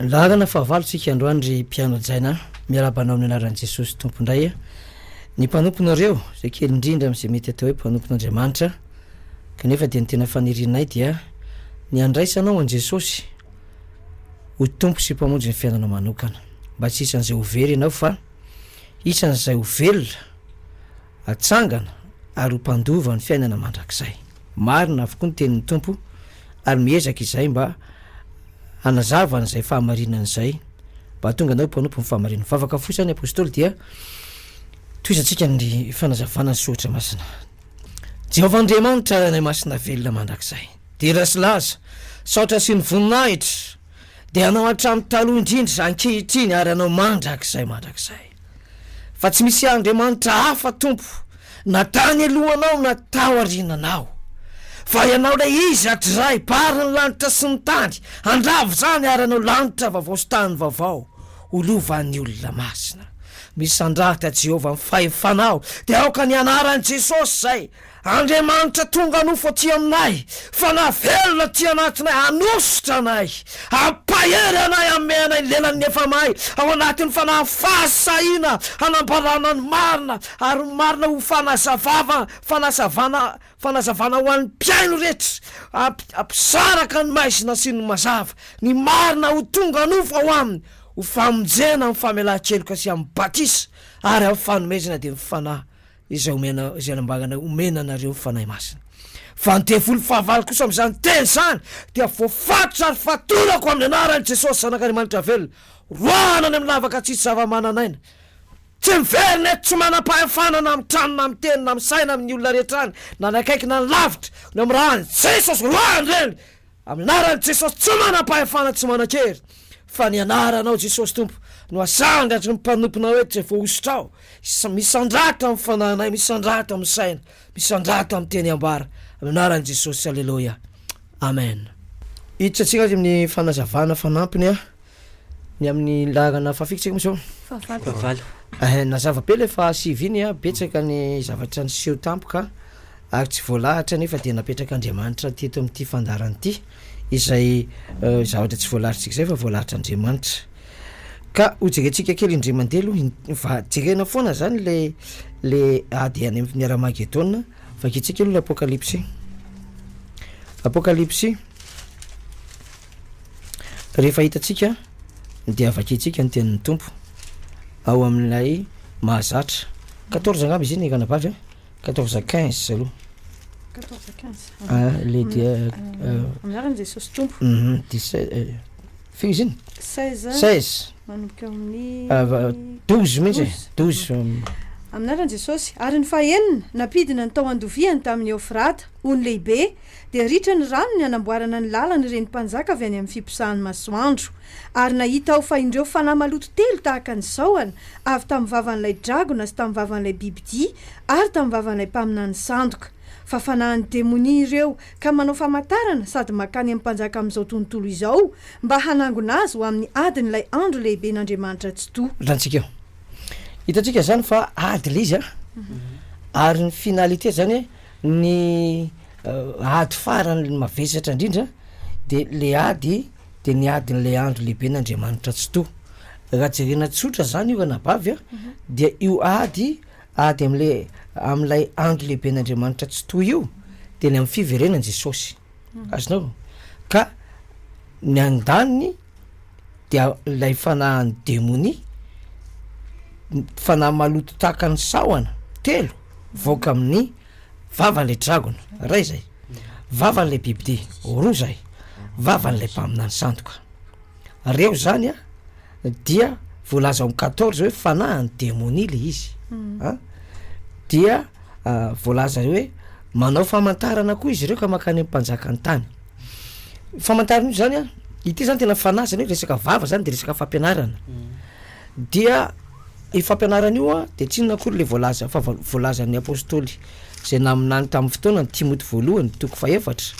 Laharana fahavalo tsika androany ry mpihaino hajaina a! Miarahaba anao amin'ny anaran'i Jesosy Tompo indray a! Ny mpanomponareo, izay kely indrindra amin'izay mety atao hoe mpanompon'Andriamanitra, kanefa dia ny tena fanirianay dia ny handraisanao an'i Jesosy ho Tompo sy Mpamonjy ny fiainanao manokana, mba tsy isan'izay ho very ianao fa isan'izay ho velona, Hatsangana ary ho mpandova ny fiainana mandrakizay. Marina avokoa ny tenin'ny Tompo ary miezaka izahay mba hanazava an'izay fahamarinana izay mba hahatonga anao ho mpanompo ny fahamarinana. Vavaka fohy izany Apostoly dia tohizantsika ny fanazavana ny soratra masina. Jehovah Andriamanitra Rainay Masina velona mandrakizay. Dera sy laza, saotra sy ny voninahitra dia anao hatramin'ny taloha indrindra, ankehitriny ary anao mandrakizay mandrakizay. Fa tsy misy Andriamanitra hafa, Tompo, na tany alohanao na taoriananao. Fa Ianao ilay Izy hatrizay, Mpahary ny lanitra sy ny tany, handrava izany ary hanao lanitra vaovao sy tany vaovao ho lovan'ny olona masina. Misandrahaka Jehovah amin'ny fahefanao, dia aoka ny anaran'i Jesosy izay Andriamanitra tonga nofo aty aminay, Fanahy velona aty anatinay, hanosotra anay, hampahery anay, hanome anay ny lelan'ny efa may, ao anatin'ny fanahy fahasahiana hanambarana ny marina, ary ny marina ho fanazavava, fanazavana, fanazavana ho an'ny mpihaino rehetra, hampisaraka ny maizina sy ny mazava, ny marina ho tonga nofo ao aminy, ho famonjena amin'ny famelan-keloka sy amin'ny batisa ary amin'ny fanomezana dia ny Fanahy izay omena, izay nambarana omena anareo ny Fanahy Masina. Fa ny devoly fahavalo kosa amin'izany teny izany dia voafatotra ary fatorako amin'ny anaran'i Jesosy Zanak'Andriamanitra velona, roahana any amin'ny lavaka tsisy zava-manan'aina, tsy miverina eto, tsy manam-pahefana na amin'ny trano na amin'ny teny na amin'ny saina amin'ny olona rehetra any, na ny akaiky na ny lavitra, ny amin'ny ran'i Jesosy, roahana ireny! Amin'ny anaran'i Jesosy tsy manam-pahefana tsy manan-kery fa ny anaranao Jesosy Tompo no asandratry ny mpanomponao eto izay voahosotrao misandratra amin'ny fanahinay misandratra amin'ny saina misandratra amin'ny teny ambara amin'ny anaran'i Jesosy aleloia amen. Hiditra antsika azy amin'ny fanazavana fanampiny a ny amin'ny laharana fahafito tsika moa zao? Fahavalo. Eh, nazava be le fahasivy iny a, betsaka ny zavatra niseho tampoka ary tsy voalahatra nefa dia napetrak'Andriamanitra teto amin'ity fandaharana ity izay zavatra tsy voalahatritsika izay fa voalahatr'Andriamanitra. Ka ho jerentsika kely indray mandeha aloha, va jerena foana zany le le ady any amin'ny Aramagedona, vakintsika aloha le Apokalypsy. Apokalypsy. Rehefa hitantsika dia vakintsika ny tenin'ny Tompo ao amin'ilay mahazatra. 14 angamba izy iny ranabavy a? 14 15 aloha. 14 15. Ah, le dia Amin'ny anaran'i Jesosy Tompo. Mhm, 17 euh, firy izy iny? 16. 16. Manomboka eo amin'ny Ah, va- 12 mihitsy e. 12. Amin'ny anaran'i Jesosy. Ary ny fahenina, nampidina ny tao an-doviany tamin'i Eofrata, ony lehibe, Dia ritra ny ranony hanamboarana ny lalany ireny mpanjaka avy any amin'ny fiposahan'ny masoandro. Ary nahita aho fa indreo fanahy maloto telo tahaka ny sahona, avy tamin'ny vavan'ilay dragona sy tamin'ny vavan'ilay bibidia ary tamin'ny vavan'ilay mpaminany sandoka. Fa fanahin'ny demonia ireo, ka manao famantarana sady mankany amin'ny mpanjaka amin'izao tontolo izao, mba hanangona azy ho amin'ny adin'ilay andro lehiben'Andriamanitra Tsitoha. Hitantsika eo. Hitantsika izany fa ady ilay izy an, ary ny finalité zany Ny ady farany mavesatra indrindra de le ady de ny adin'ilay andro lehiben'Andriamanitra Tsitoha. Raha jerena tsotra zany io ranabavy a, dia io ady ady am'le am'ilay andro lehiben'Andriamanitra Tsitoha io de ny amin'ny fiverenan'i Jesosy. Azonao? Ka ny andaniny dia ilay fanahin'ny demonia, fanahy maloto tahaka ny sahona telo mivoaka amin'ny vavan'ilay dragona, iray zay, vavan'ilay bibidia, roa zay, vavan'ilay mpaminany sandoka. Reo zany a dia voalaza ao amin'ny quatorze hoe fanahin'ny demonia le izy an, dia voalaza hoe manao famantarana koa izy ireo ka mankany amin'ny mpanjakan'ny tany. Famantarana io zany an, ity zany tena fanahy zany hoe resaka vava zany de resaka fampianarana, dia io fampianarana io an de tsy inona akory le voalaza fa voalazan'ny apostoly zay naminany tamin'ny fotoanany Timoty voalohany toko fahefatra,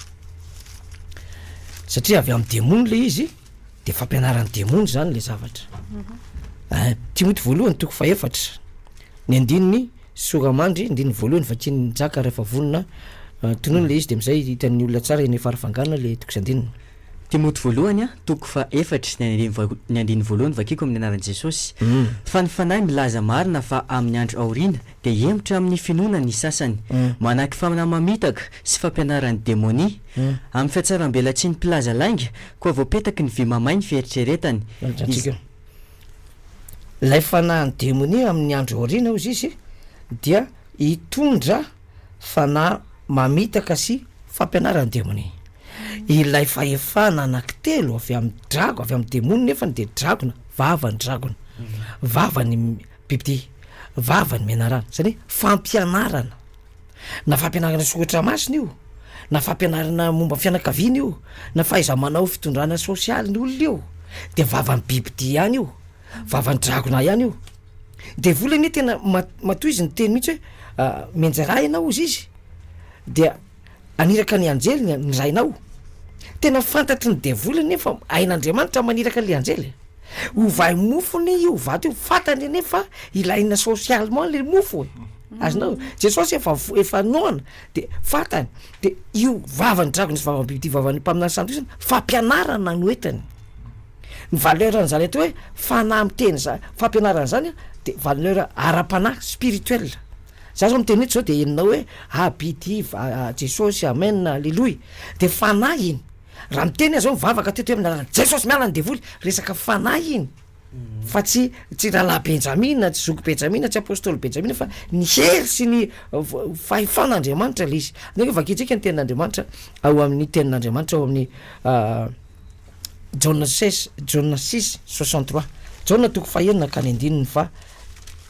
satria avy amin'ny demony le izy de fampianaran'ny demony zany le zavatra, Timoty voalohany toko fahefatra ny andininy Soramandry, andininy voalohany, vakian'i Njaka rehefa vonona, tonony le izy de amizay hitan'ny olona tsara eny Farafangana le toko sy andininy. Timoty voalohany toko faha-efatra, ny andininy voa- ny andininy voalohany vakiko amin'ny anaran'i Jesosy. Fa ny Fanahy milaza marina fa amin'ny andro aoriana dia hihemotra amin'ny finoana ny sasany, manaky fanahy mamitaka sy fampianaran'ny demonia, amin'ny fihatsarambelatsihin'ny mpilaza lainga, koa voapetaky ny vy mamay ny fieritreretany. Iz- Ilay fanahin'ny demonia amin'ny andro aoriana hozy izy dia hitondra fanahy mamitaka sy fampianaran'ny demonia. Ilay fahefana anankitelo avy amin'ny drago, avy amin'ny demony nefany dia dragona, vavan'ny dragona, vavan'ny bibidia, vavan'ny menarana, zany hoe fampianarana, na fampianarana soratra masina io, na fampianarana momba fianakaviana io, na fahaiza-manao fitondrana sosialy ny olona io, de vavan'ny bibidia ihany io, vavan'ny dragona ihany io. Devoly anie tena ma- matoa izy niteny mihitsy hoe mianjera ianao hozy izy dia haniraka ny anjeliny ny rainao. Tena fantatry ny devoly anie fa hain'Andriamanitra maniraka an'le anjely. Ovay mofo anie io vato io, fantany anie fa ilaina socialement le mofo e. Azonao? Jesosy efa vo- efa noana de fantany, de io vavan'ny dragona sy vavan'ny bibidia vavan'ny mpaminany sandoka io zany fampianarana no entiny. Ny valeur an'izany atao hoe fanahy miteny zany, fampianarana zany de valeur ara-panahy, spirituel. Za zao miteny eto zao de henonao hoe A B D Jesosy amen aleloia de fanahy iny. Raha miteny aho zao mivavaka teto hoe amin'ny anaran'i Jesosy miala ny devoly, resaka fanahy iny fa tsy tsy rahalahy Benjamina, tsy zoky Benjamina, tsy apostoly Benjamina fa ny hery sy ny fahefan'Andriamanitra le izy. Andeha vakintsika ny tenin'Andriamanitra ao amin'ny tenin'Andriamanitra ao amin'ny Jaona seize, Jaona six soixante trois, Jaona toko fahenina ka ny andininy faha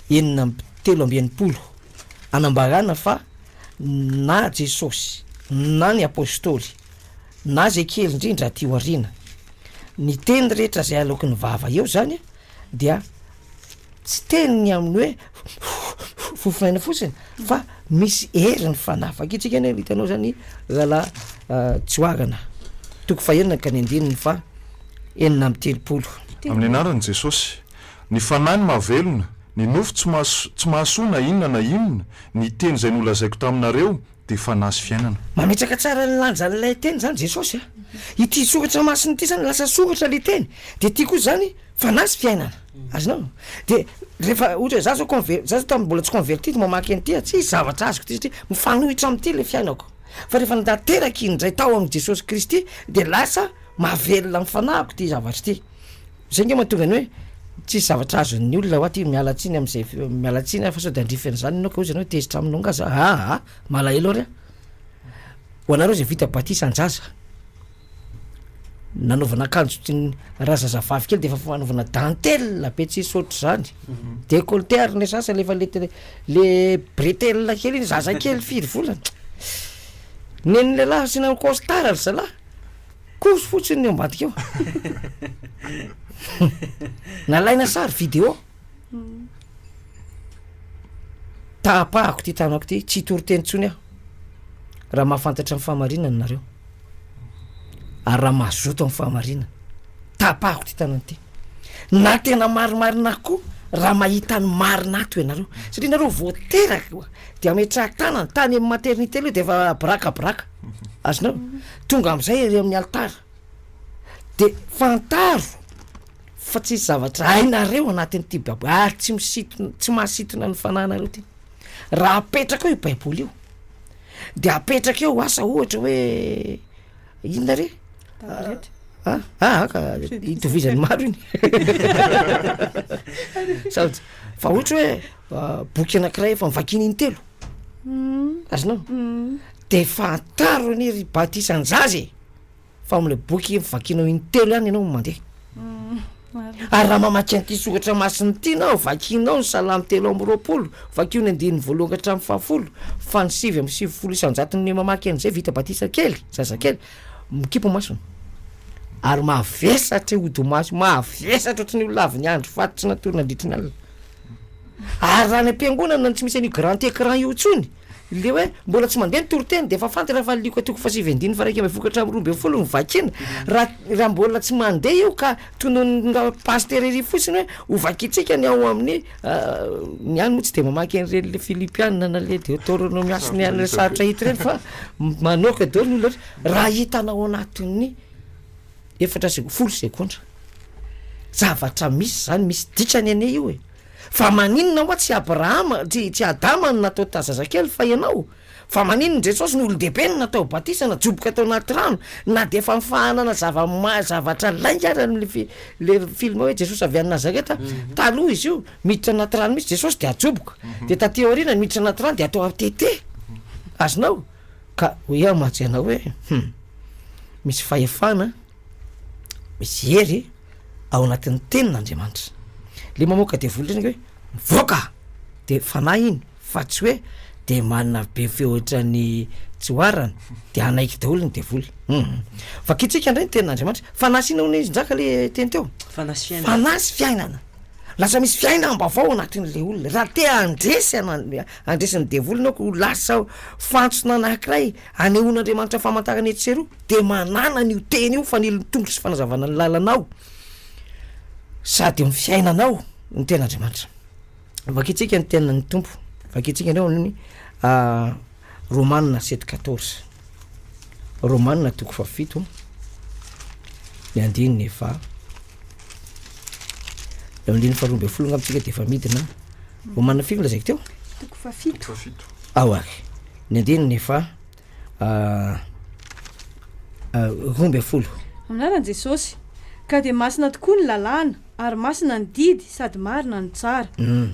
66, anambarana fa na Jesosy na ny Apostoly na izay kely indrindra aty aoriana, ny teny rehetra izay aloaky ny vava eo zany dia tsy teny ny amin'ny hoe fofonaina fotsiny fa misy hery ny fanahy. Vakintsika anie hitanao zany rahalahy Tsoarana toko fahenina ka ny andininy faha 36. Amin'ny anaran'i Jesosy. Ny fanahy no mahavelona, ny nofo tsy tsy mahasoa na inona na inona, ny teny izay nolazaiko taminareo dia fanahy sy fiainana. Mametraka tsara ny lanjan'ilay teny zany Jesosy a! Ity soratra masina ity zany lasa soratra le teny, de ity koa zany fanahy sy fiainana, azonao? De rehefa ohatra hoe za zao conver- za zao tamin'ny mbola tsy converti de mamaky an'ity aho, tsisy zavatra azoko ity satria mifanohitra amin'ity le fiainako, fa rehefa nateraka indray tao amin'i Jesosy Kristy de lasa mahavelona ny fanahiko ity zavatra ity. Zay nge mahatonga ny hoe tsisy zavatra azon'ny olona hoa ty, miala tsiny am'zay miala tsiny aho fa sao de handrify an'zany ianao ka hozy ianao hoe tezitra aminao nga za, aa malahelo ary aho. Ho anareo zay vita batisa an-jaza, nanaovana akanjo toy ny raha zazavavy kely de efa fanaovana dentelle be tsisy ohatr'izany, décolleté ary ny sasany efa le le bretelle kely iny, zazakely firy volana, nen'ny lehilahy asiana costard ry zalahy. Koso fotsiny ny eo ambadika eo. Nalaina sary vidéo. Tapahako ty tanako ty, tsy hitory teny intsony aho. Raha mahafantatra ny fahamarinana nareo. Ary raha mazoto amin'ny fahamarinana. Tapahako ty tanana ty. Na tena marimarina koa raha mahita ny marina ato ianareo. Satria nareo vao teraka dia ametraha-tanana tany amin'ny maternité aloha dia efa abrakabraka. Azonao? Tonga am'zay ery amin'ny alitara de fantaro fa tsisy zavatra hainareo anatin'ity baiboly ary tsy misintona tsy mahasintona ny fanahinareo ty. Raha apetraka eo io baiboly io de apetraka eo asa ohatra hoe inona re? Tablette. Ah, ah, ka itovizan'ny maro iny. Saotra. Fa ohatra hoe boky anankiray efa novakiana intelo. Azonao? De fantaro anie ry batisan-jaza e, fa ao am'le boky vakianao intelo ihany ianao no mandeha. Ary raha mamaky an'ity soratra masina ity ianao, vakianao ny salamo 23, vakio ny andininy voalohany ka hatramin'ny fahafolo, fa ny 99 isan-jaton'ny mamaky an'izay vita batisa kely, zazakely, mikipy ny masony. Ary mavesatra io hodi-maso io, mavesatra ohatran'ny olona avy niandry faty tsy natory nandritry ny alina. Ary raha any am-piangonana no tsy misy an'io grand écran io intsony, le hoe mbola tsy mandeha ny toriteny de efa fantatra fa Lioka toko fahasivy andininy faha-11 ka hatramin'ny 12 no vakiana, raha raha mbola tsy mandeha io ka tononin'ny pasitera ery fotsiny hoe ho vakintsika ny ao amin'ny ny any moa tsy de mamaky an'ireny le Filipiana na le Deoteronomia sy ny any sarotra hita ireny fa manoaka daholo ny olona rehetra, raha hitanao anatin'ny. Efatra seg- folo segondra. Zavatra misy zany, misy dikany anie io e. Fa maninona hoa tsy Abrahama, tsy tsy Adama no natao ta zazakely fa ianao? Fa maninona Jesosy no olon-dehibe no natao batisa, najoboka tao anaty rano, na dia efa nifahanana zava-ma- zavatra lainga ary amle fi- le film hoe Jesosy avy any Nazareta, taloha izy io miditra anaty rano mihitsy Jesosy de ajoboka, de taty aoriana miditra anaty rano de atao atete, azonao? Ka hoy aho mantsy anao hoe hum, misy fahefana, misy hery ao anatin'ny tenin'Andriamanitra. Le mamoaka devoly reny ange hoe mivoaka! De fanahy iny fa tsy hoe de manana be feo ohatran'ny tsy oharana de hanaiky daholo ny devoly. Hum. Vakintsika indray ny tenin'Andriamanitra. Fanahy sy inona hono izy Njaka le teny teo? Fanahy sy fiainana. Fanahy sy fiainana. Lasa misy fiainam-baovao ao anatin'le olona. Raha te handresy ana- handresy ny devoly ianao ka ho lasa fantsona anankiray anehoan'Andriamanitra famantarana etsy sy eroa de manàna an'io teny io fanilon'ny tongotro sy fanazavana ny lalanao sady eo amin'ny fiainanao ny tenin'Andriamanitra. Vakintsika ny tenin'ny Tompo, vakintsika indray ao amin'ny Romana sept quatorze, Romana toko fahafito, ny andininy faha, eo andininy faharoa ambin'ny folo angamba tsika de efa midina. Romana firy no lazaiko teo? Toko fahafito. Ao ary, ny andininy faha 12. Amin'ny anaran'i Jesosy. Ka dia masina tokoa ny lalàna, ary masina ny didy, sady marina no tsara.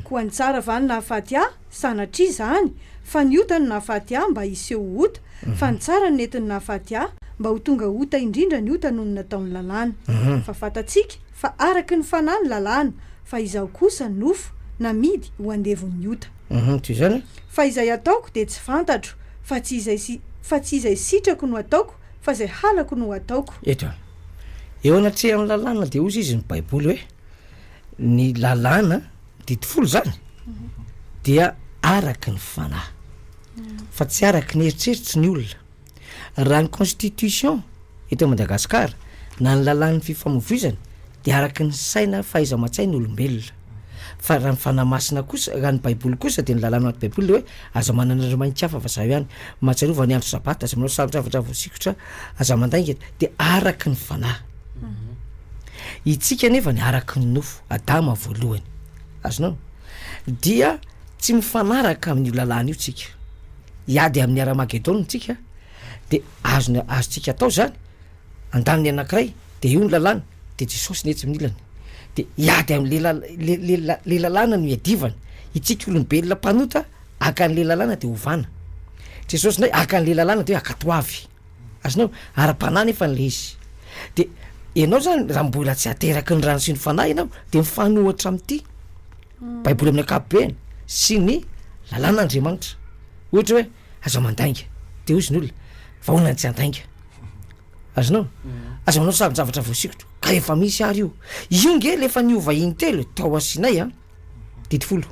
Koa ny tsara va no nahafaty ahy? Sanatria izany! Fa ny ota no nahafaty ahy mba hiseho ho ota, fa ny tsara no nentiny nahafaty ahy, mba ho tonga ota indrindra ny ota noho ny nataon'ny lalàna. Fa fantatsika fa araka ny fanahy ny lalàna, fa izaho kosa nofo, namidy ho andevon'ny ota. Toy izany. Fa izay ataoko dia tsy fantatro, fa tsy izay si, fa tsy izay sitrako no ataoko, fa izay halako no ataoko. Eto. Eo anatrehan'ny lalàna dia hozy izy ny Baiboly hoe, ny lalàna, didy folo izany, dia araky ny fanahy, fa tsy araky ny eritreritry ny olona. Raha ny constitution eto Madagascar na ny lalàn'ny fifamoivoizana dia araky ny saina fahaiza-aman-tsain'ny olombelona. Fa raha ny fanahy masina kosa, raha ny baiboly kosa dia ny lalàna anaty baiboly dia hoe aza manana andriamani-kafa fa izaho ihany, mahatsiarova ny andro sabata, aza manao saron-javatra voasikotra, aza mandainga, dia araky ny fanahy. Itsika anefa ny araky ny nofo, Adama voalohany. Azonao? Dia tsy mifanaraka amin'io lalàna io tsika. Hiady amin'ny Aramagedona tsika, dia azony azontsika atao zany, andaniny anankiray de io ny lalàna, de Jesosy ny etsy amin'ny ilany, de hiady am'le lal- le le la- le lalàna no iadivana, itsika olombelona mpanota haka an'le lalàna de ovana, Jesosy ndray haka an'le lalàna de hoe ankatoavy, azonao, ara-panahy nefa le izy, de ianao zany raha mbola tsy ateraky ny rano sy ny fanahy ianao de mifanohitra am'ty baiboly amin'ny ankapobeny sy ny lalàn'Andriamanitra, ohatra hoe aza mandainga, de hozy ny olona, vahaolana tsy handainga. Azonao? Aza manao saron-javatra voasikotra. Ka efa misy ary io. Io nge le efa niova intelo e, tao Sinay an, didy folo.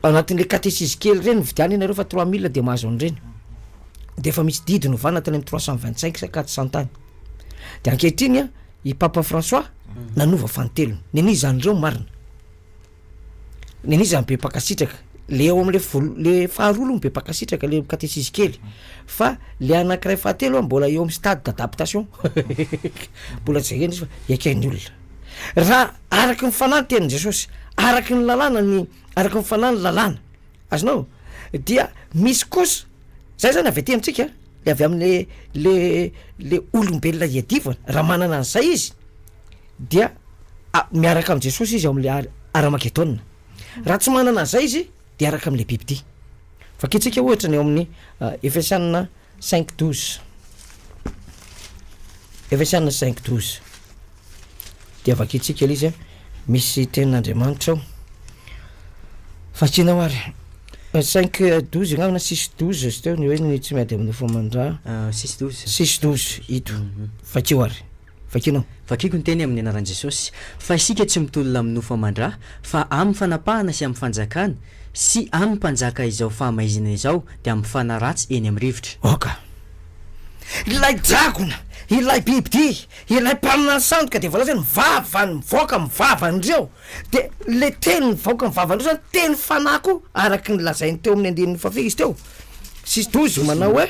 Ao anatin'le katesizy kely reny, mividiana ianareo fa 3000 de mahazo an'ireny. De efa misy didy novana tany amin'ny 325 sa 400 tany. De ankehitriny an, i Papa François nanova fanintelony. Nen'iza an'ireo marina? Nen'iza no be mpankasitraka? Le eo am'le voalo- le faharoa aloha no be mpankasitraka le katesizy kely fa le anankiray fahatelo a mbola eo am'stade d'adaptation mbola tsy jerena izy fa eken'ny olona. Raha araky ny fanahy ny tenin'i Jesosy, araky ny lalàna ny araky ny fanahy ny lalàna, azonao? Dia misy kosa, zay zany avy aty amintsika le avy am'le le le olombelona iadivana, raha manana an'zay izy dia miaraka amin'i Jesosy izy ao amin'ilay Ar- Aramagedona. Raha tsy manana an'izay izy dia hiaraka amin'ilay bibidia. Vakintsika ohatra ny ao amin'ny Efesiana 5:12. Efesiana 5:12. Dia vakintsika ilay izy, misy tenin'Andriamanitra ao. Vakinao ary. 5:12 angamba na 6:12 izy teo ny hoe ny tsy miady amin'ny nofo aman-dra. 6:12. 6:12 ito. Vakio ary. Vakinao. Vakiko ny teny amin'ny anaran'i Jesosy, fa isika tsy mitolona amin'ny nofo aman-dra, fa amin'ny fanapahana sy amin'ny fanjakana, sy amin'ny mpanjaka izao fahamaizina izao, dia amin'ny fanahy ratsy eny amin'ny rivotra. Aoka. Ilay dragona, ilay bibidia, ilay mpaminany sandoka dia voalaza hoe ny vavany mivoaka amin'ny vavan'ireo, dia ilay teny mivoaka amin'ny vavan'ireo zany teny fanahy koa, araka ny lazainy teo amin'ny andininy fahafiry izy teo? Six douze manao hoe.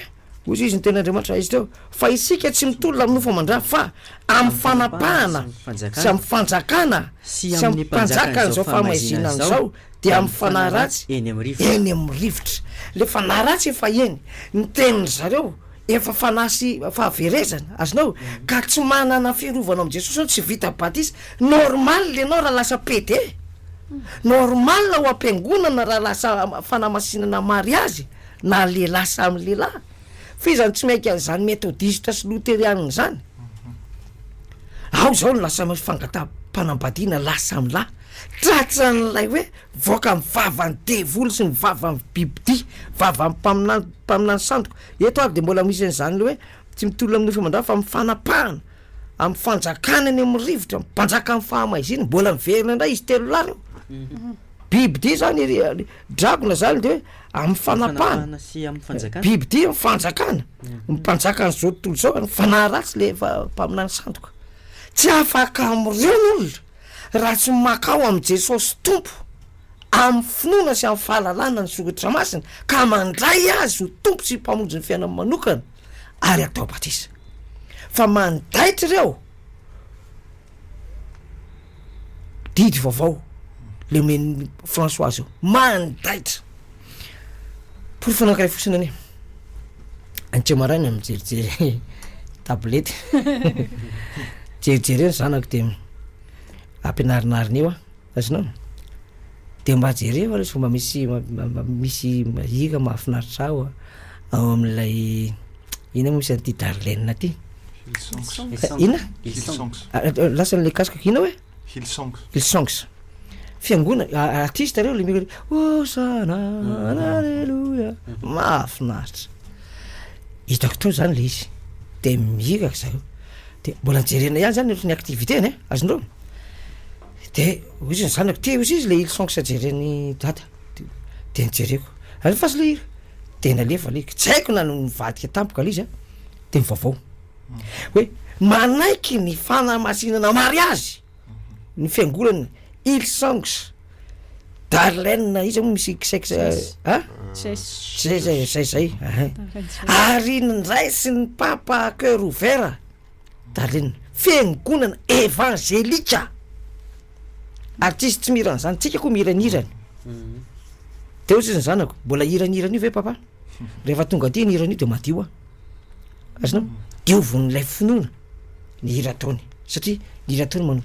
Hoy izy ny tenin'Andriamanitra izy teo, fa isika tsy mitolona amin'ny nofo aman-dra fa amin'ny fanapahana sy amin'ny fanjakana sy amin'ny mpanjakan'izao fahamaizinana izao dia amin'ny fanahy ratsy eny amin'ny rivotra. Le fanahy ratsy efa eny, ny tenin-dry zareo efa fanahy sy fahaverezana, azonao? Ka tsy manana fiarovana amin'i Jesosy ianao, tsy vita batisa, normal ianao raha lasa PD, normal ao am-piangonana raha lasa fanamasinana mariazy na lehilahy samy lehilahy, fa iza no tsy miaiky an'izany metodista sy loterianina izany? Ao izao no lasa misy fangataham-panambadiana lahy samy lahy, tratran'ilay hoe mivoaka ny vavan'ny devoly sy ny vavan'ny bibidia, vavan'ny mpaminany mpaminany sandoka, eto ary de mbola misy an'izany le hoe tsy mitolona amin'ny nofo aman-drà fa amin'ny fanapahana, amin'ny fanjakana eny amin'ny rivotra, mpanjaka amin'ny fahamaizina, mbola miverina indray izy telo lahy reo, bibidia zany ry dragona zany de hoe amin'ny fanapahana, bibidia amin'ny fanjakana, ny mpanjakan'izao tontolo izao, ny fanahy ratsy le efa mpaminany sandoka, tsy afaka amin'ireo ny olona raha tsy makao amin'i Jesosy Tompo amin'ny finoana sy amin'ny fahalalana ny soratra masina ka mandray azy ho Tompo sy Mpamonjy ny fiainany manokana ary atao batisa fa mandaitra ireo didy vaovao le omen'i François zao mandaitra porofo anankiray fotsiny anie antsika maraina mijerijery tablety jerijereo ny zanako de ampianarinarina eo aho azonao de mba jereo aloha sao mba misy mba misy hira mahafinaritra aho ao amin'ilay ina moa misy an'ity Darlene ty ina lasa an'ilay casque ina hoe Hillsongs. Hillsongs. Fiangonana, artiste reo le mihira Hosana, aleloia. Mahafinaritra. Hitako teo zany le izy. De mihira ry zareo. De mbola jerena ihany zany ohatry ny activité-ny e, azonareo? De hoy izy ny zanako, ty hozy izy le Hillsongs jeren'i dada. De nijereko. Alefaso le hira. De nalefa le hira. Tsy haiko na nivadika tampoka le izy a, de ny vaovao. Hoe manaiky ny fanamasinana mariazy ny fiangonana Hillsongs Darlene iza moa misy xx a zay zay zay zay ahay ary nondraisin'ny papa à cœur ouvert Darlene fiangonana evangelika ary tsisy tsy mihira an'izany tsika koa mihira ny hirany de hoy izy ny zanako mbola hira ny hirany io ve papa rehefa tonga aty ny hirany io de madio aho Azonao? Diovin'ilay finoana ny hira ataony satria ny hira ataony manao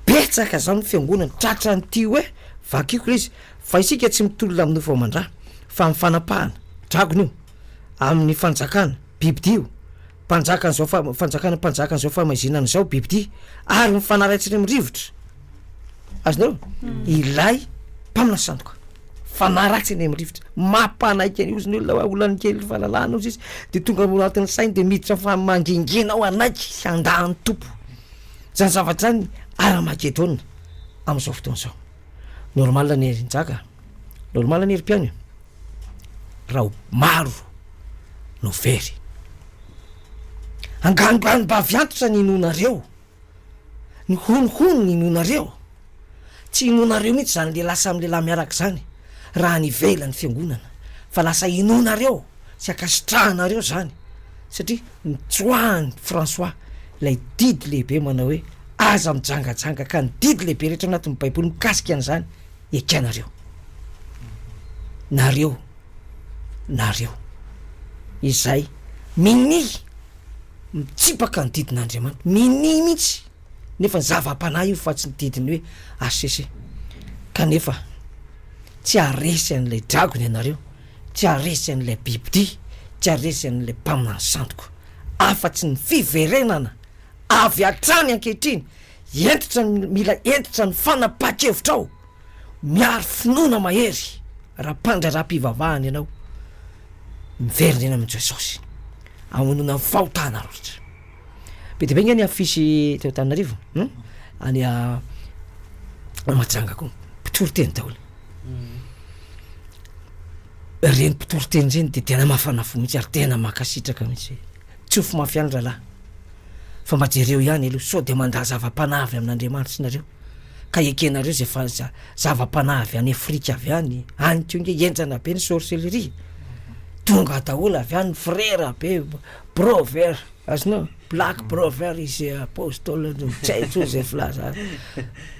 betsaka zany ny fiangonana tratran'ity hoe vakiko ilay izy fa isika tsy mitolona amin'ny nofo aman-drà fa amin'ny fanapahana, dragona io, amin'ny fanjakana, bibidia io, mpanjakan'izao fa- fanjakana mpanjakan'izao fahamaizinana izao, bibidia, ary ny fanahy ratsy eny amin'ny rivotra. Azonareo? Ilay mpaminany sandoka. Fanahy ratsy eny amin'ny rivotra. Mampanaiky an'io ozy ny olona hoe olan'ny kely fahalalahana ozy izy, de tonga ao anatin'ny sainy de miditra fa mangingina ao hanaiky sy handà ny Tompo. Zany zavatra zany Aramagedona amin'izao fotoana izao. Normal anie ry Njaka, normal anie ry mpihaino e, raha ho maro no very. Anganonganom-bavy antitra ny inoanareo. Ny honohono ny inoanareo? Tsy inoanareo mihitsy izany lehilahy samy lehilahy miaraka izany raha any ivelan'ny fiangonana fa lasa inoanareo sy ankasitrahanareo izany satria nitsoahan'i François ilay didy lehibe manao hoe aza mijangajanga ka ny didy lehibe rehetra anatin'ny baiboly mikasika an'izany ekenareo nareo nareo izay minia Mitsipaka ny didin'Andriamanitra. Minia mihitsy. Nefa ny zava-panahy io fa tsy ny didin'ny hoe HCC. Kanefa tsy haharesy an'ilay dragona ianareo, tsy haharesy an'ilay bibidia, tsy haharesy an'ilay mpaminany sandoka. Afa-tsy ny fiverenana avy hatrany ankehitriny. Hentitra ny, mila hentitra ny fanapahan-kevitrao. Miaro finoana mahery raha mpandraharaha-pivavahana ianao. Miverina eny amin'i Jesosy. Hamonoana ny fahotana rehetra. Be dia be nge ny afisy teo Antananarivo, hum? Any Mahajanga koa. Mpitory teny daholo. Ireny mpitory teny ireny dia tena mafana fo mihitsy ary tena mankasitraka mihitsy. Tsofy mafy ihany rahalahy. Fa mba jereo ihany aloha sao dia mandà zava-panahy avy amin'Andriamanitra nareo. Ka ekenareo izay fa zava-panahy avy any Afrika avy any, any koa nge henjana be ny sorcellerie. Tonga daholo avy any frera be, brother, azonao? Black brother izy apostoly tsy hay intsony izay filaza azy.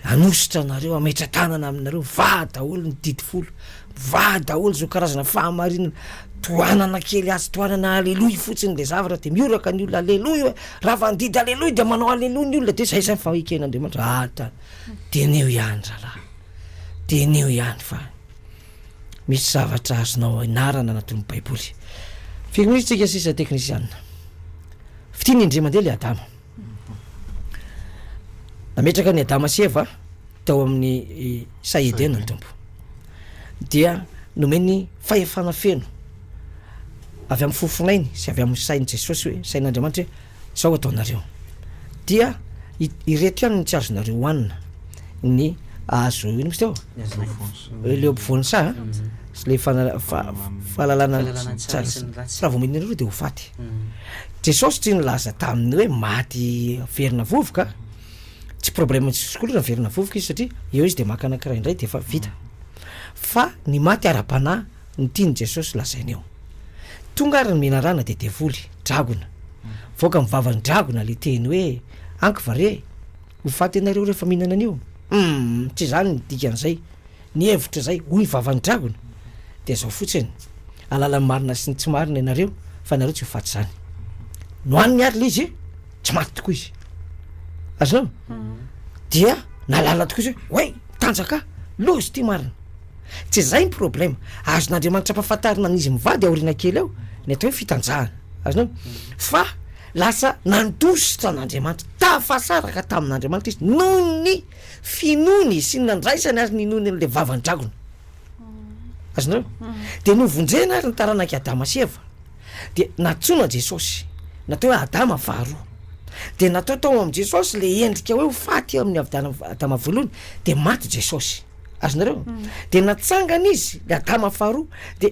Hanositra anareo, hametra-tanana aminareo, mivaha daholo ny didy folo, mivaha daholo izao karazana fahamarinana, tohanana kely azy, tohanana aleloia fotsiny le zavatra de mihoraka ny olona aleloia hoe, raha vao handidy aleloia de manao aleloia ny olona de zay zany fa eken'Andriamanitra, ata, teneo ihany rahalahy, teneo ihany fa. Misy zavatra azonao ianarana anatin'ny Baiboly. Firy minitra tsika sisa teknisiana? Fitia ny indray mandeha le Adama. Nametraka ny Adama sy Eva tao amin'ny saha Edena ny Tompo. Dia nomeny fahefana feno avy amin'ny fofonainy sy avy amin'ny sain'i Jesosy hoe sain'Andriamanitra hoe Zao ataonareo dia ireto ihany no tsy azonareo hohanina, ny hazo ino moa izy teo? Le ampovoan'ny saha sy le fahalalana ny tsara sy ny ratsy, raha vao mihinana ireo dia ho faty. Jesosy tsy nilaza taminy hoe maty verina vovoka, tsy problème Jesosy koa aloha raha verina vovoka izy satria eo izy dia maka anankiray indray dia efa vita, fa ny maty ara-panahy no tian'i Jesosy lazaina eo. Tonga ary ny menarana dia devoly, dragona. Mivoaka amin'ny vavan'ny dragona le teny hoe, anky va re, ho faty ianareo rehefa mihinana an'io? Humm, tsy izany ny dikan'izay. Ny hevitra izay, hoy ny vavan'ny dragona, dia izao fotsiny, hahalala ny marina sy ny tsy marina ianareo, fa ianareo tsy ho faty izany. Nohaniny ary le izy, tsy maty tokoa izy. Azonao? Dia nahalala tokoa izy hoe, oay, mitanjaka, loza ity marina. Tsy izay ny problema. Azon'Andriamanitra ampahafantarina an'izy mivady aoriana kely ao ny atao hoe fitanjahana. Azonao? Fa lasa nandositra an'Andriamanitra, tafasaraka tamin'Andriamanitra izy noho ny finoany sy ny nandraisany ary ninoany an'ilay vavan-dragona. Azonareo? Dia novonjena ary ny taranak'i Adama sy Eva. Dia nantsoina Jesosy, natao hoe Adama faharoa. Dia natao tao amin'i Jesosy ilay endrika hoe ho faty amin'ny Adama voalohany, dia maty Jesosy. Azonareo? Dia natsangana izy, le Adama faharoa, dia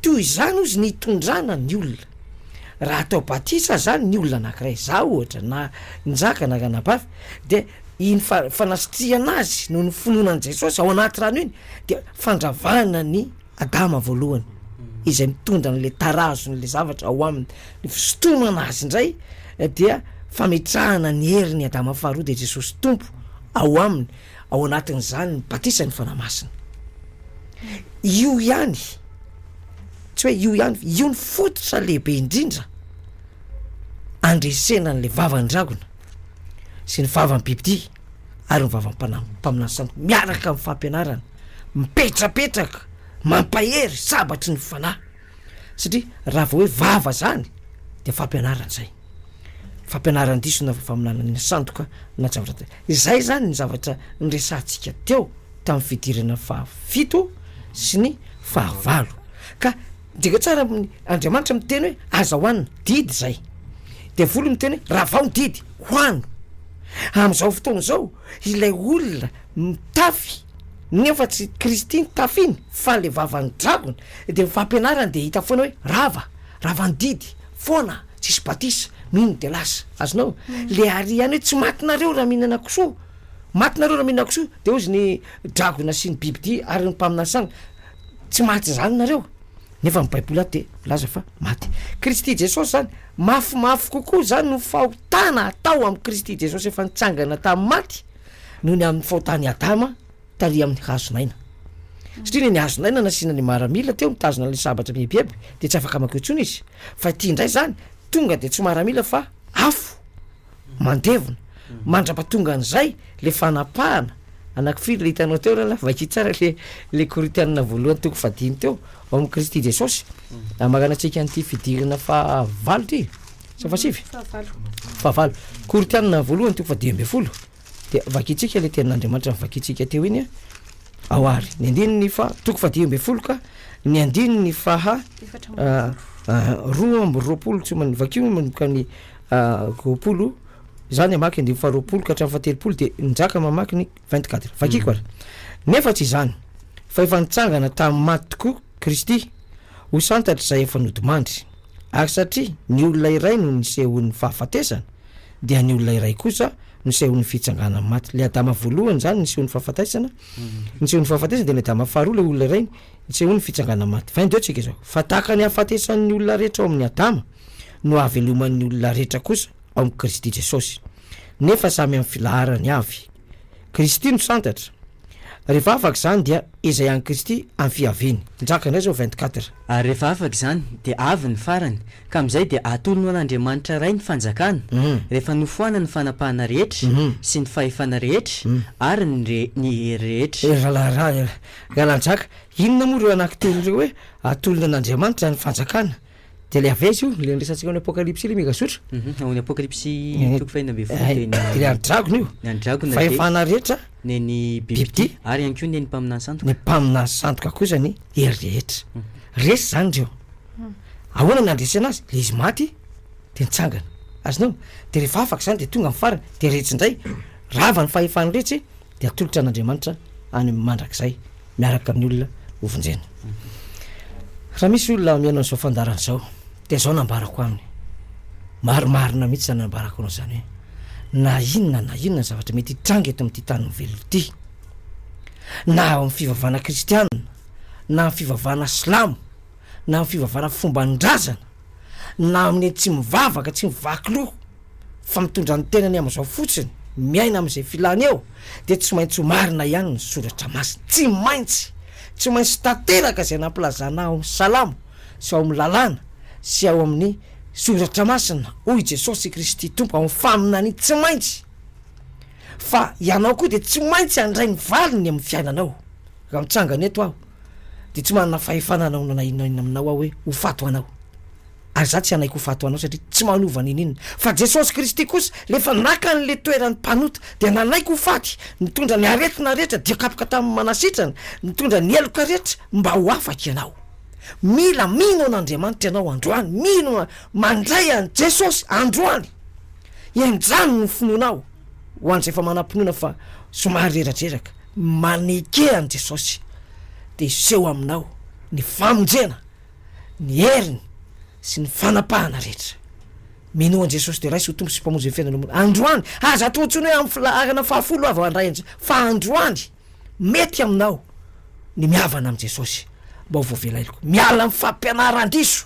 toy izany ozy ny hitondrana ny olona. Raha atao batisa zany ny olona anankiray, za ohatra, na Njaka na anabavy, dia iny fa- fanasitrihana azy noho ny finoana an'i Jesosy ao anaty rano iny, dia fandravana ny Adama voalohany, izay mitondra an'le tarazon'le zavatra ao aminy. Ny fisintomana azy indray dia fametrahana ny herin'i Adama faharoa, dia Jesosy Tompo ao aminy. Ao anatin'izany ny batisan'ny Fanahy Masina. Io ihany, tsy hoe io ihany, io ny fototra lehibe indrindra andresena an'ilay vavan-dragona sy ny vavan'ny bibidia ary ny vavan'ny mpaminany sandoka miaraka amin'ny fampianarana mipetrapetraka mampahery sabatry ny fanahy satria raha vao hoe vava zany de fampianarana zay. Fampianaran-diso na faminaniana sandoka na zavatra toy izay zany ny zavatra niresahantsika teo tamin'ny fidirana fahafito sy ny fahavalo. Ka jereo tsara amin'ny Andriamanitra miteny hoe aza hohanina, didy zay. Devoly miteny hoe ravao ny didy, hohano. Amin'izao fotoana izao ilay olona mitafy nefa tsy Kristy ny tafiny fa le vavan'ny dragona de ny fampianarany de hita foana hoe rava, rava ny didy, foana, tsisy batisa, mino de lasa, azonao? Le ary ihany hoe tsy maty nareo raha mihinana kisoa, maty nareo raha mihinana kisoa, de hozy ny dragona sy ny bibidia ary ny mpaminany sasany, tsy maty zany nareo, nefa ny baiboly ato de milaza fa maty. Kristy Jesosy zany, mafimafy kokoa zany no fahotana atao amin'i Kristy Jesosy efa nitsangana tamin'ny maty noho ny amin'ny fahotan'i Adama, tary amin'ny hazon'aina. Satria ny hazon'aina nasiana ny maramila teo mitazona an'ilay sabatra mieboebo dia tsy afaka mankeo intsony izy. Fa ity indray izany tonga dia tsy maramila fa afo mandevona. Mandrapatonga an'izay le fanapahana anakifiry le hitanao teo rahalahy, vakio tsara le le Korintianina voalohany toko fahadimy teo ao amin'i Kristy Jesosy. Hamaranantsika an'ity fidirana fahavalo ity sa fahasivy? Fahavalo. Korintianina voalohany toko fahadimy ambin'ny folo. Dia vakintsika ilay tenin'Andriamanitra novakintsika teo iny a. Ao ary, ny andininy faha, toko faha-15 ka ny andininy faha 22, tsy man-, vakio manomboka ny 20, za ny hamaky andininy faha 20 ka hatramin'ny faha 30 dia Njaka mamaky ny 24. Vakiko ary. Nefa tsy izany, fa efa nitsangana tamin'ny maty tokoa Kristy, ho santatr'izay efa nodimandry. Ary satria ny olona iray no nisehoan'ny fahafatesana, dia ny olona iray kosa nisehoan'ny fitsanganan'ny maty. Ilay Adama voalohany izany nisehoan'ny fahafatesana, nisehoan'ny fahafatesana dia ilay Adama faharoa ilay olona iray nisehoan'ny fitsanganan'ny maty. 22 tsika izao. Fa tahaka ny hahafatesan'ny olona rehetra ao amin'i Adama no hahaveloman'ny olona rehetra kosa ao amin'i Kristy Jesosy. Nefa samy amin'ny filaharany avy. Kristy no santatra. Rehefa afaka izany dia izay an'i Kristy amin'ny fiaviany. Njaka indray izao 24. Ary rehefa afaka izany, dia avy ny farany, ka amin'izay dia atolony ho an'Andriamanitra Ray ny fanjakana, rehefa nofoanany ny fanapahana rehetra, sy ny fahefana rehetra, ary ny re, ny hery rehetra. Ry rahalahy, rahalahy Njaka, inona moa ireo anankitelo ireo hoe atolony an'Andriamanitra ny fanjakana? Dia ilay avy aiza io? Ilay niresahantsika ao amin'ny Apokalypsy ilay megazotra? Ao amin'ny Apokalypsy toko fahenina ambin'ny folo dia ny. Dia ilay an'ny dragona io. Ny an'ny dragona dia. Fahefana rehetra. Ny an'ny bibidia. Ary ihany koa ny an'ny mpaminany sandoka. Ny mpaminany sandoka kosa ny hery rehetra. Resy izany ireo. Ahoana no nandresena azy? Ilay izy maty dia nitsangana. Azonao? Dia rehefa afaka izany dia tonga ny farany. Dia retsy indray. Rava ny fahefan'ny retsy. dia atolotra an'Andriamanitra any amin'ny mandrakizay miaraka amin'ny olona hovonjena. Raha misy olona mihaino an'izao fandaharana izao dia izao no ambarako aminy, marimarina mihitsy izany ambarako anao izany hoe na inona na inona ny zavatra mety hitranga eto amin'ity tany velona ity, na ao amin'ny fivavahana kristiana, na amin'ny fivavahana silamo, na amin'ny fivavahana fomban-drazana, na amin'ny tsy mivavaka, tsy mivaky loha, fa mitondra ny tenany amin'izao fotsiny, miaina amin'izay filany eo, dia tsy maintsy ho marina ihany ny soratra masina. Tsy maintsy! Tsy maintsy tanteraka izay nampilazana ao amin'ny Salamo sy ao amin'ny Lalàna sy ao amin'ny Soratra Masina, hoy Jesosy Kristy Tompo ao amin'ny faminaniana. Tsy maintsy! Fa ianao koa dia tsy maintsy handray ny valiny amin'ny fiainanao. Raha mitsangana eto aho, dia tsy manana fahefana hanao na inona na inona aminao aho hoe ho faty ho anao. Ary za tsy hanaiky ho faty ho anao satria tsy manova n'inon'inona. Fa Jesosy Kristy kosa, le efa naka an'le toeran'ny mpanota, dia nanaiky ho faty, nitondra ny aretina rehetra, dia kapoka tamin'ny manasitrana, nitondra ny heloka rehetra, mba ho afaka ianao. Mila mino an'Andriamanitra ianao androany, mino, mandray an'i Jesosy androany. Henjano ny finoanao, ho an'izay efa manam-pinoana fa somary reradreraka, maneke an'i Jesosy, dia hiseho aminao ny famonjena. ny heriny sy ny fanapahana rehetra. Minoa an'i Jesosy dia raiso ho Tompo sy Mpamonjy ny fiainanao. Androany, aza atao intsony hoe amin'ny filaharana fahafolo aho vao handray an'i Jesosy, fa androany mety aminao ny mihavana amin'i Jesosy mba ho voavela heloka. Miala amin'ny fampianaran-diso,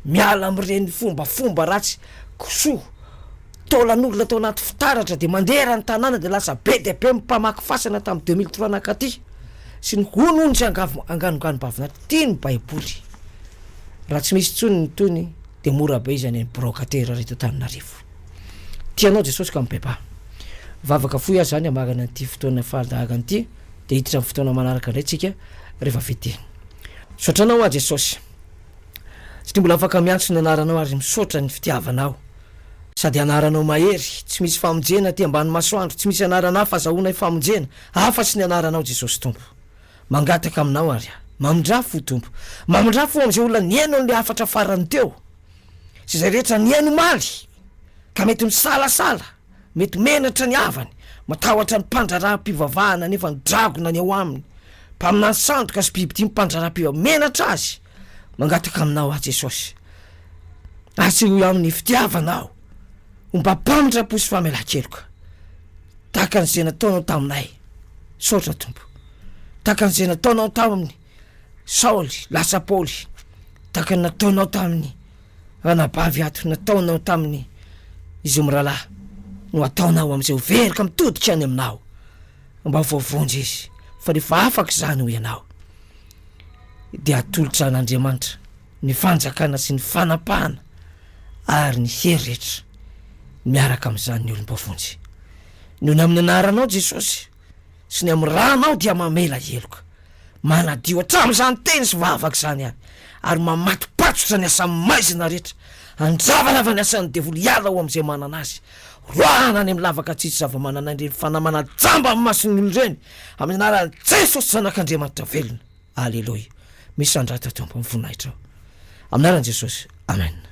miala amin'ireny fombafomba ratsy, kisoa, taolan'olona tao anaty fitaratra dia mandeha eran'ny tanàna dia lasa be dia be ny mpamaky fasana tamin'ny 2003 nankaty. sy ny honohono sy angavo anganonganom-bavin'Atra. Tia ny baiboly. Raha tsy misy intsony ny tohiny dia mora be izy any amin'ny birao katera reto Antananarivo. Tia anao Jesosy ka mibebaha. Vavaka fohy aho zany hamarana an'ity fotoana fahadarana ity dia hiditra amin'ny fotoana manaraka indray tsika rehefa vita iny. Misaotra anao aho Jesosy satria mbola afaka miantso ny anaranao ary misaotra ny fitiavanao sady anaranao mahery, tsy misy famonjena aty ambany masoandro, tsy misy anarana hafa azahoanay famonjena Afa-tsy ny anaranao Jesosy Tompo. Mangataka aminao ary aho. Mamindrà fo Tompo. Mamindrà fo amin'izay olona nihaino an'ilay hafatra farany teo. Sy izay rehetra nihaino omaly. Ka mety misalasala. Mety menatra ny havany. Matahotra ny mpandraharaha-pivavahana nefa ny dragona ny ao aminy. Mpaminany sandoka sy bibidia mpandraharaha-pivavahana. Menatra azy. Mangataka aminao aho Jesosy. Asehoy aminy ny fitiavanao. Homba mpamindram-po sy famelan-keloka. Tahaka an'izay nataonao taminay. Misaotra Tompo. Tahaka an'izay nataonao tamin'i Saoly, lasa Paoly. Tahaka ny nataonao tamin'ny ranabavy ato, nataonao tamin'ny izy mirahalahy no ataonao amin'izay ho very ka mitodika any aminao. Mba ho voavonjy izy. Fa rehefa afaka izany hoy ianao, dia atolotra an'Andriamanitra ny fanjakana sy ny fanapahana ary ny hery rehetra miaraka amin'izany ny olom-boavonjy. Noho ny amin'ny anaranao Jesosy sy ny amin'ny ranao dia mamela heloka, manadio hatramin'izany teny sy vavaka izany ary, ary mamatopatotra ny asa maizina rehetra, andravarava ny asan'ny devoly hiala ao amin'izay manana azy, roahana any amin'ny lavaka tsisy zava-manan'aina ireny fanahy manajamba amin'ny mason'ny olona ireny, amin'ny anaran'i Jesosy Zanak'Andriamanitra velona. Aleloia. Misandrata Tompo amin'ny voninahitrao. Amin'ny anaran'i Jesosy. Amen.